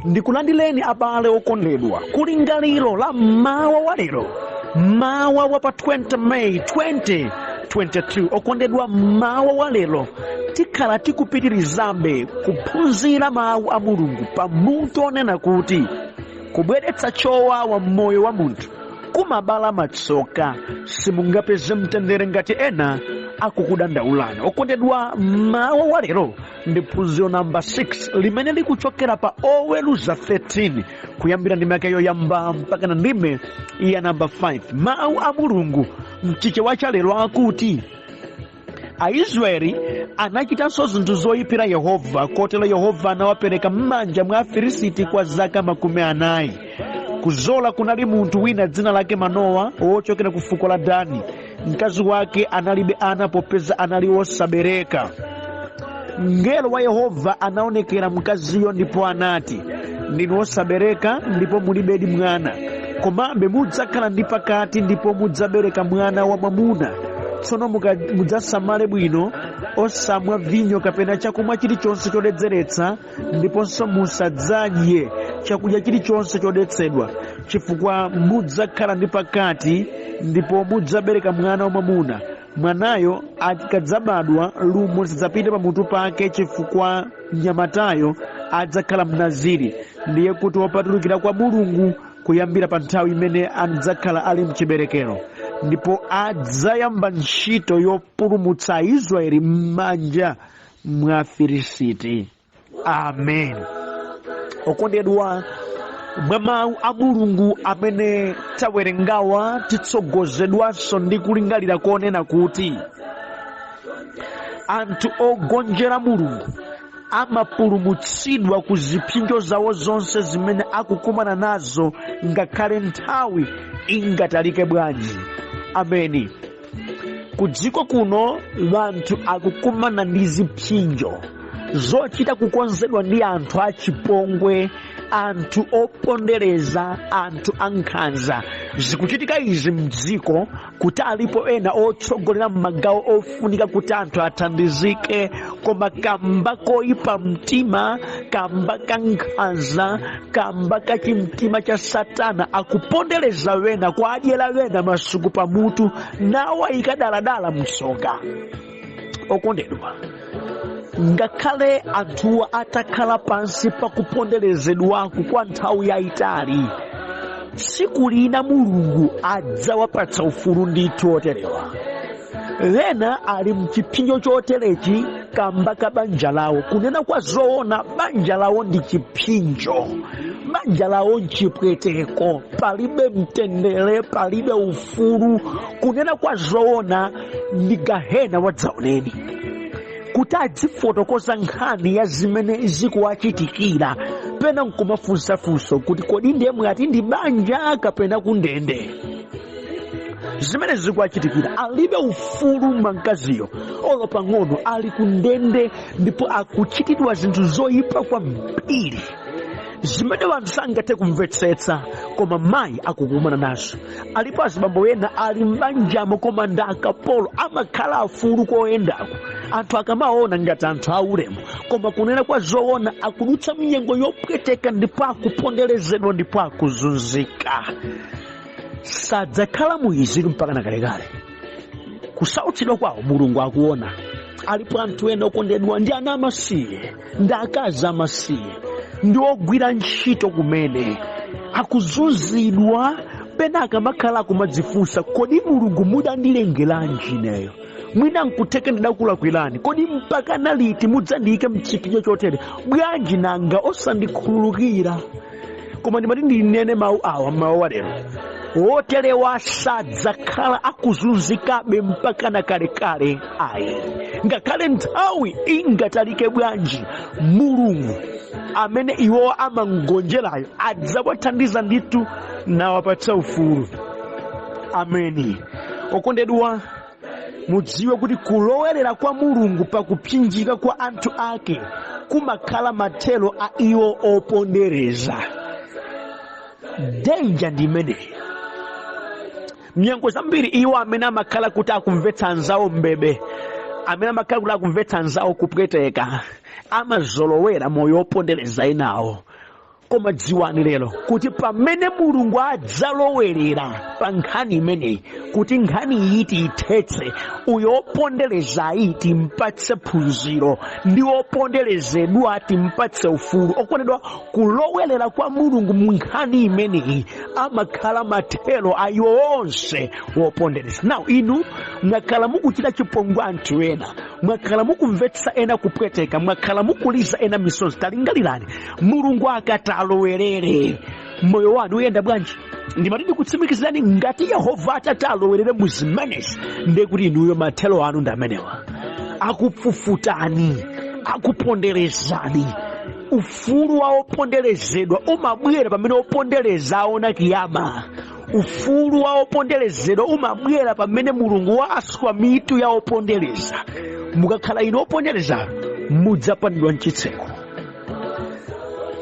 Ndikulandileni abale okondedwa kulingaliro la mmawa wa lero, mmawa wa pa 20 May 2022. Okondedwa, mmawa wa lero tikhala tikupitirizabe kuphunzira mawu a Mulungu pa mutu onena kuti kubweretsa chowawa m'moyo wa munthu kumabala matsoka. Simungapeze mtendere ngati ena akukudandaulani. Okondedwa, mmawa wa lero ndi phunziro namba 6 limene likuchokera pa Oweruza 13, kuyambira ndime yake yoyamba mpaka na ndime ya namba 5. Mawu a Mulungu mchichewa cha lero akuti, Aisraeli anachitanso zinthu zoyipira Yehova, kotero Yehova anawapereka m'manja mwa Afilisiti kwa zaka 40. Ku Zola kunali munthu wina dzina lake Manowa, wochokera ku fuko la Dani. Mkazi wake analibe ana popeza anali wosabereka. Mngelo wa Yehova anaonekera mkaziyo ndipo anati, ndinu wosabereka ndipo mulibedi mwana, komabe mudzakhala ndi pakati ndipo mudzabereka mwana wa mwamuna. Tsono mudzasamale bwino, osamwa vinyo kapena chakumwa chilichonse choledzeretsa, ndiponso musadzadye chakudya chilichonse chodetsedwa, chifukwa mudzakhala ndi pakati ndipo mudzabereka mwana wamwamuna. Mwanayo akadzabadwa, lumo silidzapita pamutu pake, chifukwa mnyamatayo adzakhala Mnaziri, ndiye kuti wopatulikira kwa Mulungu, kuyambira pa nthawi imene adzakhala ali mchiberekero, ndipo adzayamba ntchito yopulumutsa Aisraeli m'manja mwa Afilisiti. Amen. Okondedwa, mwa mawu a Mulungu amene tawerengawa, titsogozedwanso ndi kulingalira konena kuti anthu ogonjera Mulungu amapulumutsidwa ku zipsinjo zawo zonse zimene akukumana nazo, ngakhale nthawi ingatalike bwanji. Ameni. Ku dziko kuno anthu akukumana ndi zipsinjo zochita kukonzedwa ndi anthu achipongwe, anthu opondereza, anthu ankhanza. Zikuchitika izi mdziko kuti alipo ena otsogolera m'magawo ofunika kuti anthu athandizike, koma kamba koyipa mtima, kamba ka nkhanza, kamba ka chimtima cha Satana, akupondereza wena, kuadyera wena masuku pamutu, nawayika daladala mtsoka. Okondedwa, ngakhale anthuwa atakhala pansi pakuponderezedwaku kwa nthawi yayitali, tsiku lina Mulungu adzawapatsa ufulu ndithu oterewa. Ena ali mchipsinjo choterechi kamba ka banja lawo. Kunena kwa zoona, banja lawo ndi chipsinjo, banja lawo nchipweteko, palibe mtendere, palibe ufulu. Kunena kwa zoona, ndi gahena wadzaoneni. Kuti adzifotokoza nkhani ya zimene zikuwachitikira, pena nkumafunsafunso kuti kodi ndiye mwati ndi banja kapena kundende? Zimene zikuwachitikira, alibe ufulu mkaziyo olo pang'ono, ali kundende ndipo akuchitidwa zinthu zoyipa kwambiri zimene anthu sangathe kumvetsetsa, koma mayi akukumana nazo. Alipo azibambo ena ali m'banjamo koma ndi akapolo, amakhala afulu koyendako, anthu akamaona ngati anthu aulemu, koma kunena kwa zoona akudutsa mnyengo yopweteka ndipo akuponderezedwa ndipo akuzunzika. Sadzakhala mu izi mpaka na kalekale. Kusautsidwa kwawo Mulungu akuona. Alipo anthu ena, okondedwa, ndi ana amasiye, ndi akazi amasiye, ndi ogwira ntchito kumene, akuzunzidwa. Pena akamakhala akumadzifunsa, kodi Mulungu mudandilengeranji ineyo? Mwina nkutheka ndidakulakwirani. Kodi mpaka na liti mudzandiyike mchipsinjo chotere? Bwanji nanga osandikhululukira? Koma ndimati ndinene mawu awa mmawa wa lero, woterewa sadzakhala akuzunzikabe mpaka na kalekale ayi, ngakhale nthawi ingatalike bwanji. Mulungu amene iwowa amamgonjerayo adzawathandiza ndithu nawapatsa ufulu. Ameni. Okondedwa, mudziwe kuti kulowerera kwa Mulungu pakupsinjika kwa anthu ake kumakhala mathero a iwo opondereza. Danger ndi imeneyi. Mnyengo zambiri iwo amene amakhala kuti akumvetsa anzawo mbebe, amene amakhala kuti akumvetsa anzawo kupweteka, amazolowera moyo opondereza enawo. Koma dziwani lero kuti pamene Mulungu adzalowerera pa nkhani imeneyi, kuti nkhani iyi tiyithetse, uyo oponderezayi timpatse phunziro ndi oponderezedwa timpatse ufulu. Okondedwa, kulowerera kwa Mulungu mu nkhani imeneyi amakhala mathero a iwo onse wopondereza. Now inu mwakhala mukuchita chipongwe anthu ena, mwakhala mukumvetsa ena kupweteka, mwakhala mukuliza ena misozi. Talingalirani, Mulungu akati alowerere, moyo wanu uyenda bwanji? Ndimati ndikutsimikizirani, ngati Yehova atati alowerere mu zimenezi, ndiye kuti inuyo mathero anu ndi amenewa. Akupfufutani, akuponderezani. Ufulu wa oponderezedwa umabwera pamene opondereza aona kiyama. Ufulu wa oponderezedwa umabwera pamene Mulungu waswa mitu ya opondereza. Mukakhala inu opondereza, mudzapanidwa mchitseko.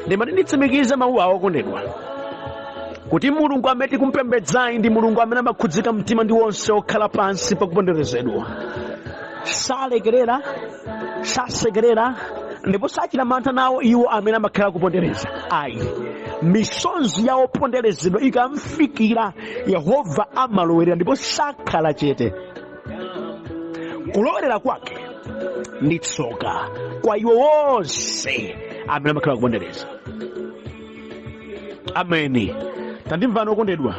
Ndimati nditsimikize mawu awo, okondedwa, kuti Mulungu amene tikumpembedzayi ndi Mulungu amene amakhudzika mtima ndi wonse okhala pansi pakuponderezedwa. Salekerera, sasekerera, ndipo sachita mantha nawo iwo amene amakhala kupondereza ayi. Misonzi ya oponderezedwa ikamfikira Yehova, amalowerera ndipo sakhala chete. Kulowerera kwake ndi tsoka kwa iwo wonse amene amakhala kupondereza. Ameni. Tandimvani okondedwa,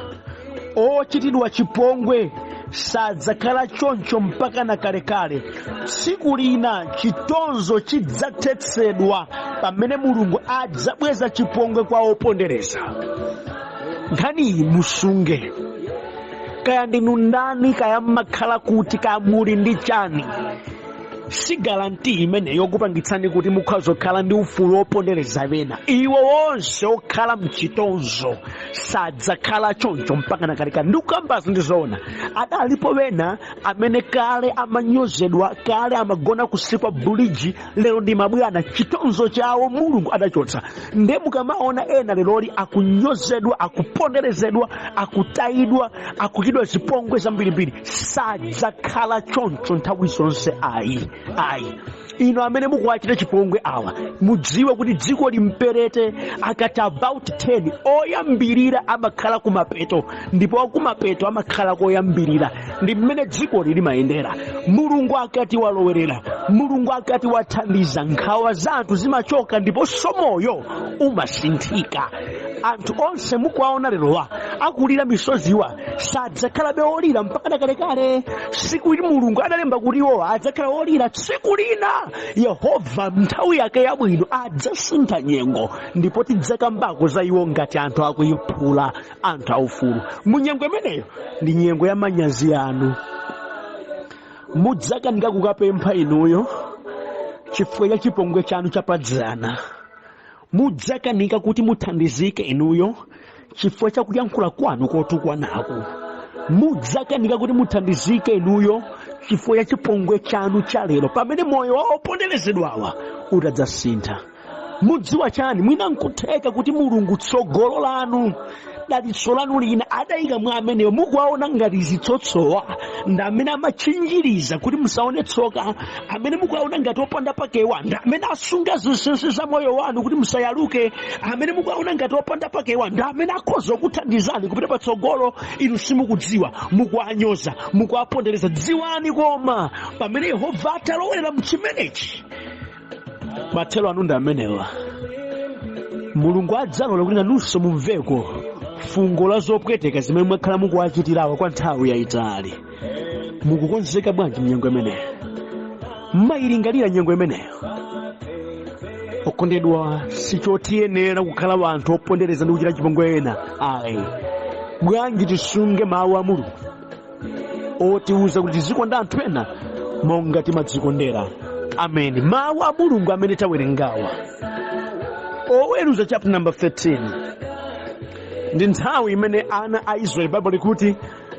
ochitidwa chipongwe sadzakhala choncho mpaka na kalekale. Tsiku lina chitonzo chidzathetsedwa pamene Mulungu adzabweza chipongwe kwa opondereza. Nkhaniyi musunge. Kaya ndinu ndani, kaya mmakhala kuti, kaya muli ndi chani, si guarantee imene yokupangitsani kuti mukhazokhala ndi ufulu wopondereza ena. Iwo wonse okhala mchitonzo sadzakhala choncho mpaka na kalekale. Ndikukambazi ndi zoona. Adalipo wena amene kale amanyozedwa, kale amagona kusi kwa buliji, lero ndi mabwana. Chitonzo chawo Mulungu adachotsa. Nde mukamaona ena leroli akunyozedwa, akuponderezedwa, akutayidwa, akuchitidwa zipongwe zambirimbiri, sadzakhala choncho nthawi zonse ayi, ayi. Inu amene mukuwachita chipongwe awa, mudziwe kuti dziko limperete akati about 10, oyambirira amakhala kumapeto ndipo akumapeto amakhala koyambirira. Ndi mmene dziko limayendera. Mulungu akati walowerera, Mulungu akati wathandiza, nkhawa za anthu zimachoka ndiponso moyo umasinthika. Anthu onse mukuwaona lerowa akulira misoziwa sadzakhalabe olira mpaka nakalekale. Siku ili Mulungu adalemba kuti iwowa adzakhala olira. Tsiku lina Yehova nthawi yake yabwino adzasintha nyengo, ndipo tidzakambako za iwo ngati anthu akuyiphula, anthu aufulu. Mu nyengo imeneyo ndi nyengo ya manyazi anu. Mudzakanika kukapempha inuyo chifukwa cha chipongwe chanu chapadzana. Mudzakanika kuti muthandizike inuyo chifukwa cha kuyankhula kwanu kotukwanaku. Mudzakanika kuti muthandizike inuyo chifukwa cha chipongwe chanu cha lero, pamene moyo wa oponderezedwawa utadzasintha. Mudziwa chani? Mwina nkutheka kuti Mulungu tsogolo lanu, dalitso lanu lina adayika mwa ameneyo mukuwaona ngati zitsotsowa, ndi amene amatchinjiriza kuti musaone tsoka. Amene mukuwaona ngati opanda pakewa ndi amene asunga zinsinsi za moyo wanu kuti musayaluke. Amene mukuwaona ngati opanda pakewa ndi amene akhoza kukuthandizani kupita patsogolo. Inu simukudziwa, mukuwanyoza, mukuwapondereza. Dziwani koma pamene Yehova atalowera mchimenechi, mathero anu ndi amenewa. Mulungu adzalola kuti nanunso mumveko fungo la zopweteka zimene mwakhala mukuwachitirawa kwa nthawi yayitali. Mukukonzeka bwanji mnyengo imeneyo? Mmayilingalira nyengo imeneyo? Okondedwa, sichotiyenera kukhala wanthu opondereza ndi kuchita chipongwe ena ayi. Bwanji tisunge mawu a Mulungu otiuza kuti tizikonda anthu ena monga timadzikondera? Ameni. Mawu a Mulungu amene tawerengawa, Oweruza chapter number 13, ndi nthawi imene ana a Israeli, Baibulo likuti,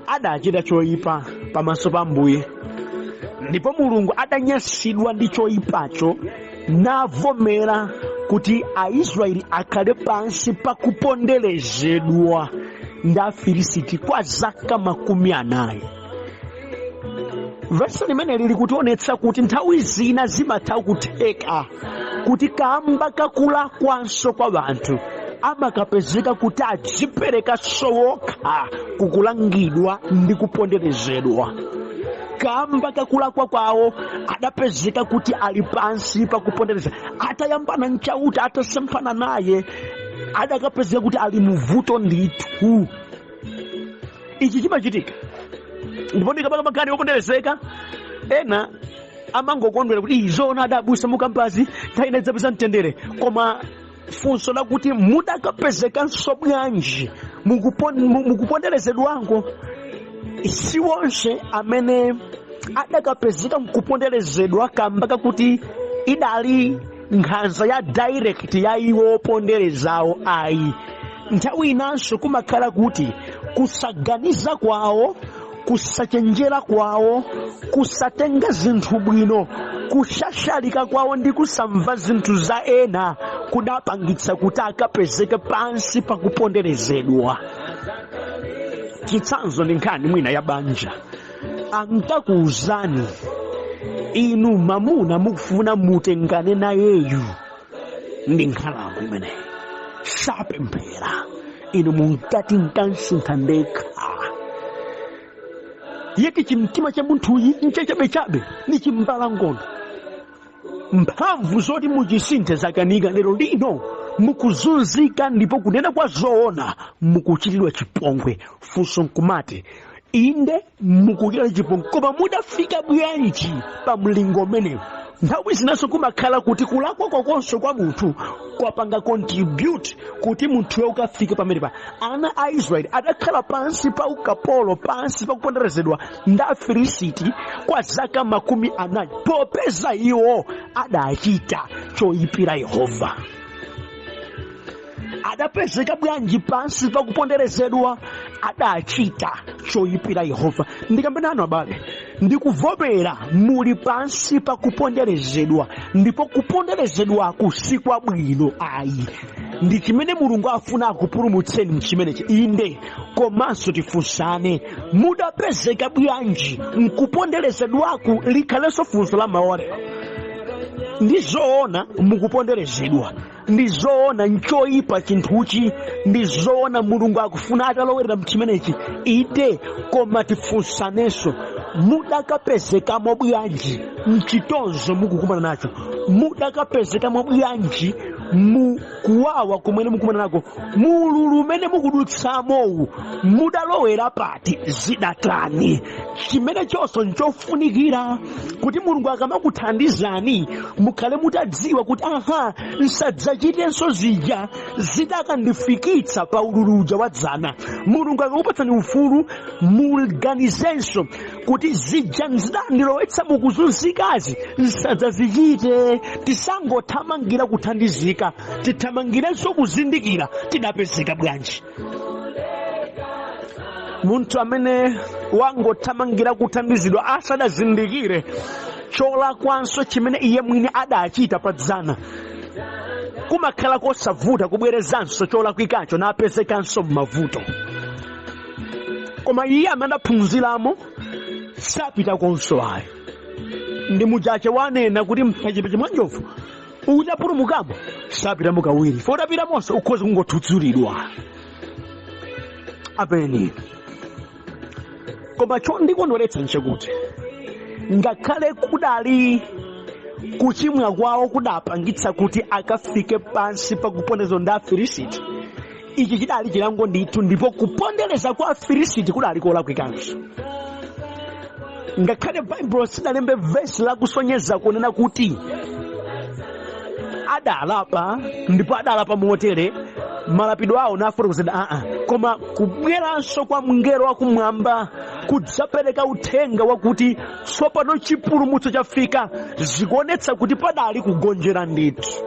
adachita choyipa pamaso pa Ambuye, ndipo Mulungu adanyansidwa ndi choyipacho navomera kuti Aisraeli akhale pansi pakuponderezedwa ndi Afilisiti kwa zaka 40. Vesi limeneli likutionetsa kuti nthawi zina zimatha kutheka kuti kamba kakulakwanso kwa wanthu, Amakapezeka kuti adzipereka sowokha kukulangidwa ndi kuponderezedwa kamba kakulakwa kwawo. Adapezeka kuti ali pansi pakupondereza atayambana nchauta, atasemphana naye, adakapezeka kuti ali muvuto ndithu. Ichi chimachitika, ndipo ndikapaka makhani oponderezeka, ena amangokondwera kuti izona adabusa mukambazi, nthawi ina idzapeza mtendere. Koma funso lakuti mudakapezekanso bwanji mukuponderezedwako? Si wonse amene adakapezeka mkuponderezedwa kamba kakuti idali nkhanza ya direct ya iwo oponderezawo, ayi. Nthawi inanso kumakhala kuti kusaganiza kwawo, kusachenjera kwawo, kusatenga zinthu bwino, kushashalika kwawo ndi kusamva zinthu za ena kudapangitsa kuti akapezeke pansi pakuponderezedwa. Chitsanzo ndi nkhani mwina ya banja. Ankakuwuzani inu, mamuna mukufuna mutengane nayeyu ndi nkhalango imeneyi, sapemphera. Inu munkati nkansintha ndekha, yeti chimtima cha munthuyi nchachabechabe, ni chimbalangondo, mphamvu zoti muchisinthe zakanika. Lero lino mukuzunzika, ndipo kunena kwa zoona mukuchitidwa chipongwe. Funso nkumati, inde mukuchitidwa chipongwe, koma mudafika bwanji pa mlingo umenewu? Nthawi zinanso kumakhala kuti kulakwa kwakonso kwa munthu kwapanga contribute kuti munthuyo ukafike pamenepa. Ana a Israeli adakhala pansi pa ukapolo, pansi pa kuponderezedwa ndi Afilisiti kwa zaka 40, popeza iwo adachita choyipira Yehova. Adapezeka bwanji pansi pa kuponderezedwa? Adachita choyipira Yehova. Ndikambe nanu abale, ndikuvomera muli pansi pa kuponderezedwa, ndipo kuponderezedwaku si kwabwino ayi, ndi chimene Mulungu afuna akupulumutseni mchimenechi, inde. Komanso tifunsane, mudapezeka bwanji mkuponderezedwaku? Likhalenso funso la maolero. Ndi zoona mukuponderezedwa, ndi zoona nchoyipa chinthuchi, ndi zoona Mulungu akufuna atalowerera mchimenechi, inde. Koma tifunsanenso, mudakapezekamo bwanji mchitonzo mukukumana nacho? Mudakapezekamo bwanji mu kuwawa kumene mukumana nako, mululu umene mukudutsamowu? Mudalowera pati? Zidatani? Chimene chonso nchofunikira kuti Mulungu akamakuthandizani mukhale mutadziwa kuti aha, nsadzachitenso zija zidakandifikitsa pa ululu uja wadzana. Mulungu akakupatsani ufulu, muganizenso kuti zija zidandilowetsa mukuzunzikazi nsadzazichite. Tisangothamangira kuthandizika, tithamangirenso kuzindikira tidapezeka bwanji. Munthu amene wangothamangira kuthandizidwa asadazindikire cholakwanso chimene iye mwini adachita padzana, kumakhala kosavuta kubwerezanso cholakwikacho napezekanso m'mavuto. Koma iye amene adaphunziramo sapita konso ayi. Ndi mujache wanena kuti mphechepeche mwa njovu utapulumukamo sapitamo kawiri, fo utapitamonso ukhoza kungothudzulidwa apeni. Koma chondikondweretsa nchakuti ngakhale kudali kuchimwa kwawo kudapangitsa kuti akafike pansi pakuponderezedwa ndi Afilisiti, ichi chidali chilango ndithu, ndipo kupondereza kwa Afilisiti kudali kolakwikanso. Ngakhale Baibulo sidalembe vesi lakusonyeza kunena kuti adalapa ndipo adalapa motere, malapidwe awo nafotokozedwa, aa. Koma kubweranso kwa mngelo wakumwamba kudzapereka uthenga wakuti tsopano chipulumutso chafika, zikuonetsa kuti padali kugonjera ndithu,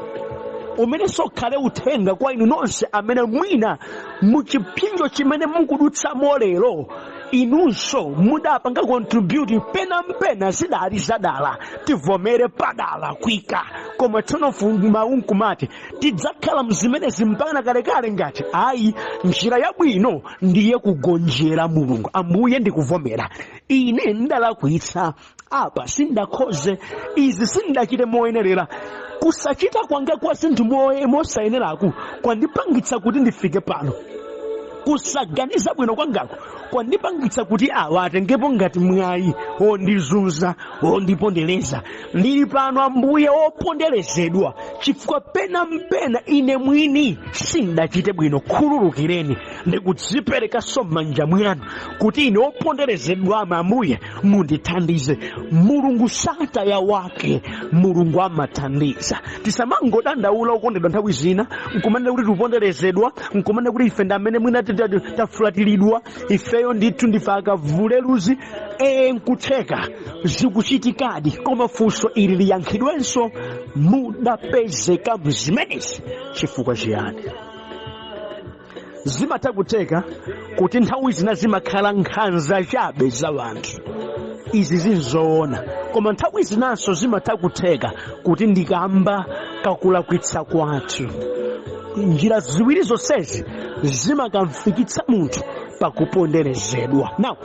umenenso ukhale uthenga kwa inu nonse amene mwina muchipsinjo chimene mukudutsamo lero, inunso mudapanga contribute penampena. Zidali zadala, tivomere, padalakwika. Koma tsono mawu nkumati tidzakhala mzimenezi mpaka kalekale? Ngati ayi, njira yabwino ndiye kugonjera Mulungu. Ambuye, ndikuvomera, ine ndalakwitsa apa, sindakhoze izi, sindachite moyenerera. Kusachita kwanga kwa zinthu mosayeneraku kwandipangitsa kuti ndifike pano. Kusaganiza bwino kwangako kwandipangitsa kuti awa atengepo ngati mwayi wondizunza, wondipondereza. Ndili pano, Ambuye, woponderezedwa chifukwa pena mpena ine mwini sindachite bwino. Khululukireni, ndikudziperekanso m'manja mwanu kuti ine woponderezedwa, Ambuye, mundithandize. Mulungu sataya wake, Mulungu amathandiza. Tisamangodandaula, okondedwa, nthawi zina nkumanena kuti tikuponderezedwa, nkumanena kuti ife ndi amene mwina tafulatiridwa, ifeyo ndithu ndife akavuleluzi. Ee, nkutheka zikuchitikadi, koma funso ili liyankhidwenso: mudapezeka mzimenezi chifukwa chiyani? Zimatha kutheka kuti nthawi zina zimakhala nkhanza chabe za wanthu, izi zinzoona, koma nthawi zinanso zimatha kutheka kuti ndikamba kakulakwitsa kwathu. Njira ziwiri zonsezi zimakamfikitsa munthu pakuponderezedwa. Now,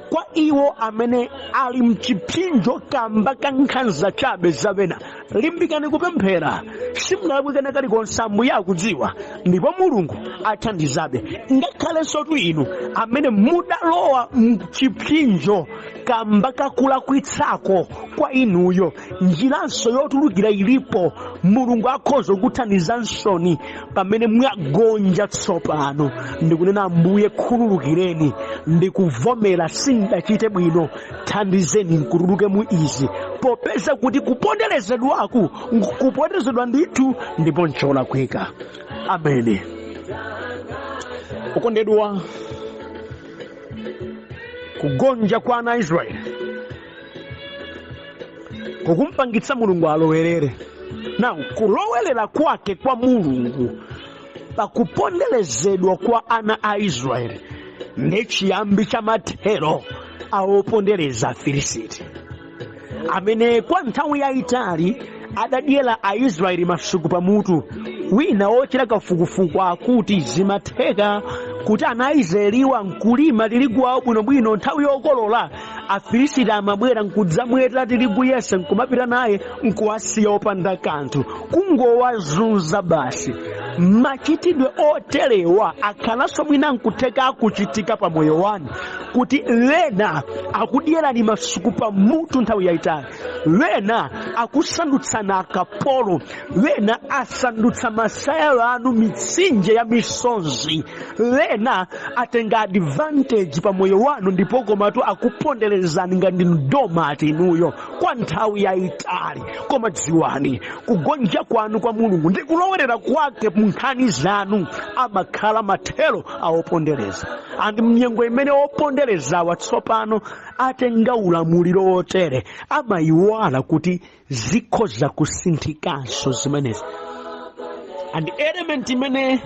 kwa iwo amene ali mchipsinjo kamba ka nkhanza chabe zawena, limbikani kupemphera. Simunalakwikana kalikonse, Ambuye akudziwa ndipo Mulungu athandizabe. Ngakhalenso tu inu amene mudalowa mchipsinjo kamba kakulakwitsako kwa inuyo, njiranso yotulukira ilipo. Mulungu akhoza kukuthandizansoni pamene mwagonja tsopano ndikunena, "Ambuye, khululukireni, ndikuvomera, sindachite bwino, thandizeni nkutuluke mu izi," popeza kuti kuponderezedwaku nkuponderezedwa ndithu ndipo ncholakwika. Amene okondedwa, kugonja kwa ana a Israeli kukumpangitsa Mulungu alowerere. Na kulowerera kwake kwa Mulungu pakuponderezedwa kwa ana a Israeli ndi chiyambi cha mathero awopondereza Afilisiti amene kwa nthawi yayitali adadyera Aisraeli masuku pamutu. Wina wochita kafukufuku akuti zimatheka kuti ana a Israeliwa nkulima tirigu wawo bwinobwino, nthawi yokolola Afilisiti amabwera nkudzamweta tirigu yense nkumapita naye, nkuwasiya opanda kanthu, kungowazunza basi. Machitidwe oterewa akhalanso mwina nkutheka akuchitika pa moyo wanu, kuti wena akudyerani masuku pamutu nthawi yayitali, wena akusandutsana akapolo, wena asandutsa masaya anu mitsinje ya misonzi, wena atenga advantage pa moyo wanu ndipo komatu akuponderezani ngati ndomati inuyo kwa nthawi yayitali. Koma dziwani, kugonja kwanu kwa Mulungu ndi kulowerera kwake mu nkhani zanu amakhala mathero awopondereza. And mnyengo imene oponderezawa tsopano atenga ulamuliro wotere, amayiwala kuti zikhoza kusinthikanso zimenezi. And element imene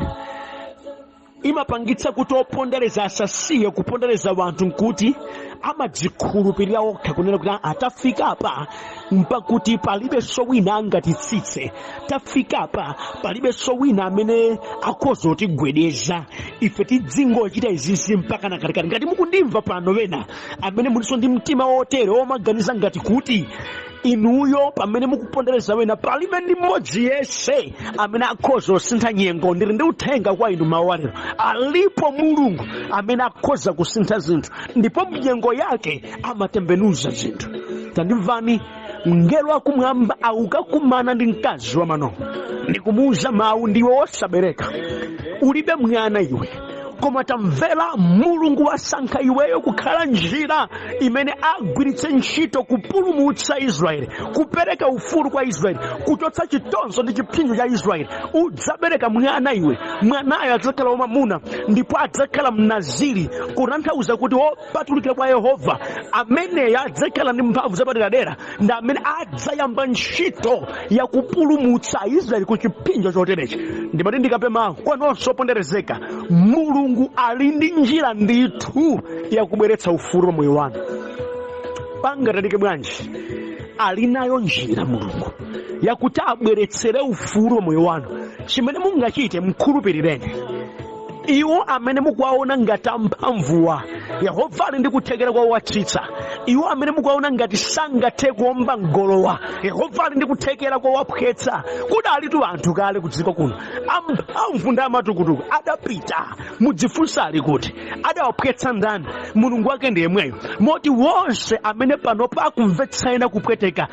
imapangitsa kuti opondereza asasiye kupondereza wanthu nkuti amadzikhulupirira okha, kunena kuti atafika apa mpakuti palibenso wina angatitsitse, tafika apa palibenso wina amene akhoza kutigwedeza, ife tidzingochita izizi mpaka na kalekale. Ngati mukundimva pano wena amene mulinso ndi mtima wotere womaganiza ngati kuti inuyo pamene mukupondereza wena palibe ndi mmodzi yense amene akhoza kusintha nyengo, ndili ndi uthenga kwa inu mawu alero: alipo Mulungu amene akhoza kusintha zinthu, ndipo mnyengo yake amatembenuza zinthu. Tandimvani, mngelo akumwamba aukakumana ndi mkazi wa Manowa ndikumuuza mawu: "Ndiwe wosabereka, ulibe mwana iwe, koma tamvera, Mulungu wasankha iweyo kukhala njira imene agwiritse ntchito kupulumutsa Israeli, kupereka ufulu kwa Israeli, kuchotsa chitonzo ndi chipsinjo cha Israeli. Udzabereka mwana iwe, mwanayo adzakhala wamwamuna ndipo adzakhala Mnaziri, kutanthauza kuti wopatulikira kwa Yehova. Ameneyo adzakhala ndi mphamvu zapaderadera, ndi amene adzayamba ntchito yakupulumutsa Aisraeli ku chipsinjo choterechi." Ndimati ndikape mawu kwa nonse oponderezeka: Mulungu ali ndi njira ndithu yakubweretsa ufulu pa moyo wanu. Pangatalike bwanji, ali nayo njira Mulungu Yakuti abweretsere ufulu wa moyo wanu. Chimene mungachite, mkhulupirireni. Iwo amene mukuwaona ngati amphamvuwa, Yehova ali ndi kuthekera kwa kuwatsitsa. Iwo amene mukuwaona ngati sangathe kuomba mgolowa, Yehova ali ndi kuthekera kwa kuwaphwetsa. Kudalitu anthu kale ku dziko kuno amphamvu ndi amatukutuku, adapita. Mudzifunsa ali kuti? Adawaphwetsa ndani? Mulungu wake ndi yemweyo. Moti wonse amene panopa akumvetsa ena kupweteka,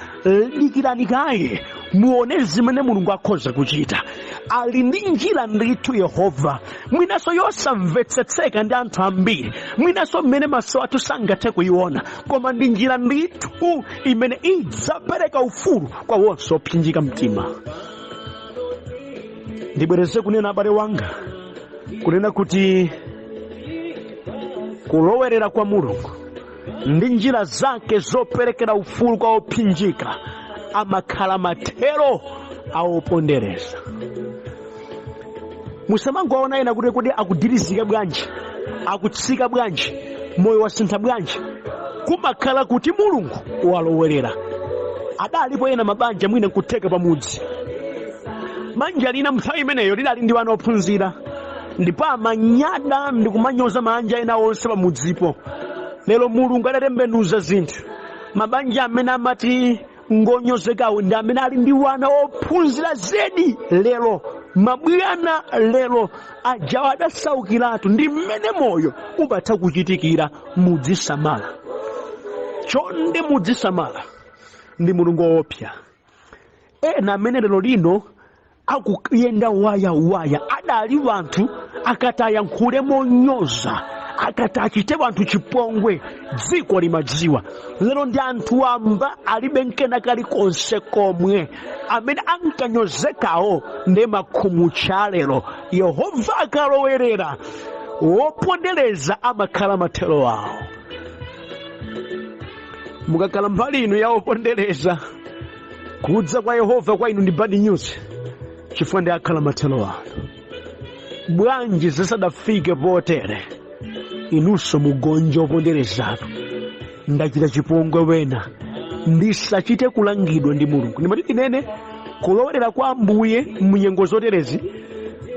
dikirani kaye muone zimene Mulungu akhoza kuchita. Ali ndi njira ndithu Yehova, mwinanso yosamvetsetseka ndi anthu ambiri, mwinanso mmene maso athu sangathe kuiona, koma ndi njira ndithu imene idzapereka ufulu kwa wonse opsinjika mtima. Ndibwereze kunena, abale wanga, kunena kuti kulowerera kwa Mulungu ndi njira zake zoperekera ufulu kwa opsinjika amakhala mathero a opondereza. Musamangowaona ena kuti kodi akudirizika bwanji, akutsika bwanji, moyo wasintha bwanji. Kumakhala kuti Mulungu walowerera. Adalipo ena mabanja, mwina nkutheka pamudzi, banja lina nthawi imeneyo lidali ndi wana ophunzira, ndipo amanyada ndi kumanyoza mabanja ena onse pamudzipo. Lero Mulungu adatembenuza zinthu. Mabanja amene amati ngonyozekawo ndi amene ali ndi wana ophunzira zedi lero, mabwana lero. Ajawo adasaukiratu. Ndi mmene moyo umatha kuchitikira. Mudzisamala chonde, mudzisamala ndi Mulungu woopsa. Ena amene lero lino akuyenda wayawaya adali wanthu akati ayankhule monyoza, akati achite wanthu chipongwe, dziko limadziwa. Lero ndi anthu wamba, alibe nkena kalikonse komwe. Amene ankanyozekawo ndi makhumutcha lero. Yehova akalowerera, wopondereza amakhala mathero awo. Mukakhala mbali inu ya opondereza, kudza kwa Yehova kwa inu ndi bad news, chifukwa ndi akhala mathero anu. Bwanji zisadafike potere, inunso mugonje oponderezanu. Ndachita chipongwe wena, ndisachite kulangidwa ndi Mulungu. Ndimati ndinene, kulowerera kwa Ambuye munyengo zoterezi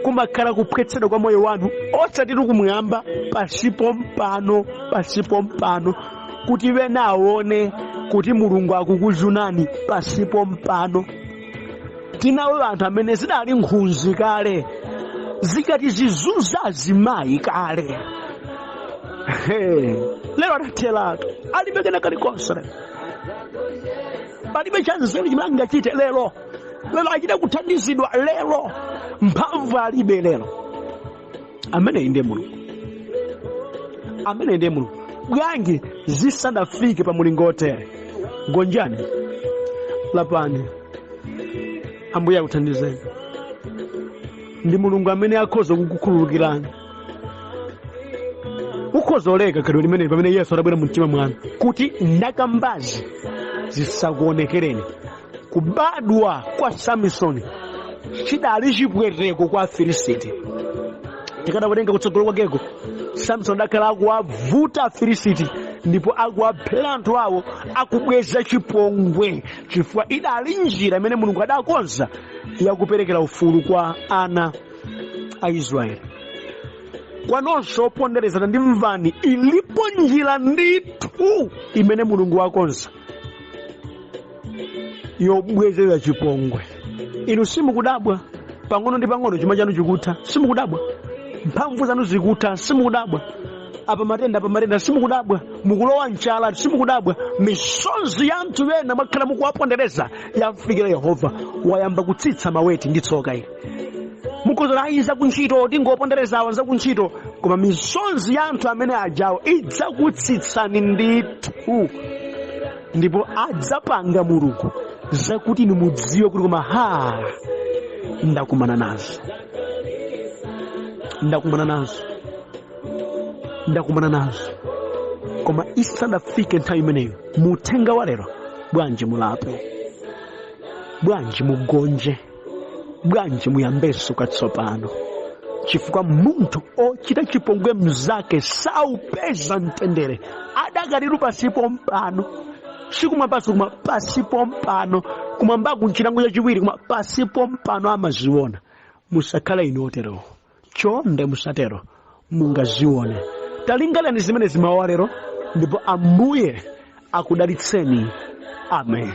kumakhala kuphwetsedwa kwa moyo wanu, osatitu kumwamba, pasipo mpano, pasipo mpano, kuti wena aone kuti Mulungu akukuzunani pasipo mpano. Tinawo anthu amene zidali nkhunzi kale, zikati zizunza azimayi kale. Lero adatheratu, alibe kena kalikonse lero, palibe chanzeru chimene angachite lero. Lero achite kuthandizidwa lero, mphamvu alibe lero. Ameneyi ndiye Mulungu, ameneyi ndiye Mulungu. Bwanji zisadafike pa mulingo otere, gonjani, lapani, Ambuye akuthandizeni. Ndi Mulungu amene akhoza kukukhululukirani. Ukhoza oleka khalidwe limeneli pamene Yesu atabwera mu mtima mwanu, kuti ndakambazi zisakuonekereni. Kubadwa kwa Samisoni chidali chipweteko kwa Afilisiti. Tikadawerenga kutsogolo kwakeko, Samsoni adakhala akuwavuta Afilisiti ndipo akuwaphera anthu awo, akubweza chipongwe, chifukwa idali njira imene Mulungu adakonza yakuperekera ufulu kwa ana a Israeli. Kwa nonse oponderezana, ndimvani, ilipo njira ndithu imene Mulungu wakonza yobwezera chipongwe. Inu simukudabwa pang'ono ndi pang'ono chuma chanu chikutha? Simukudabwa mphamvu zanu zikutha? Simukudabwa apa matenda, apa matenda? Simukudabwa mukulowa mchala? Simukudabwa misonzi ya anthu ena mwakhala mukuwapondereza yamfikira Yehova, wayamba kutsitsa maweti ndi tsoka ili? Mukhoza ayi zakuntchito, tingoponderezawa zakuntchito, koma misonzi ya anthu amene ajawo idzakutsitsani ndithu, ndipo adzapanga Mulungu zakuti inu mudziwe kuti koma ha, ndakumana nazo, ndakumana nazo, ndakumana nazo. Koma isadafike nthawi imeneyo, muthenga wa lero, bwanji mulape? Bwanji mugonje? Bwanji muyambenso katsopano? Chifukwa munthu ochita chipongwe mzake saupeza mtendere adakaliru pasipo mpano. Sikumwambanso, koma pansi pompano. Kumwambaku nchilango chachiwiri, koma pansi pompano amaziona. Musakhale inu oterowo, chonde musatero, mungazione. Talingalirani zimenezi mmawa wa lero, ndipo Ambuye akudalitseni. Amen.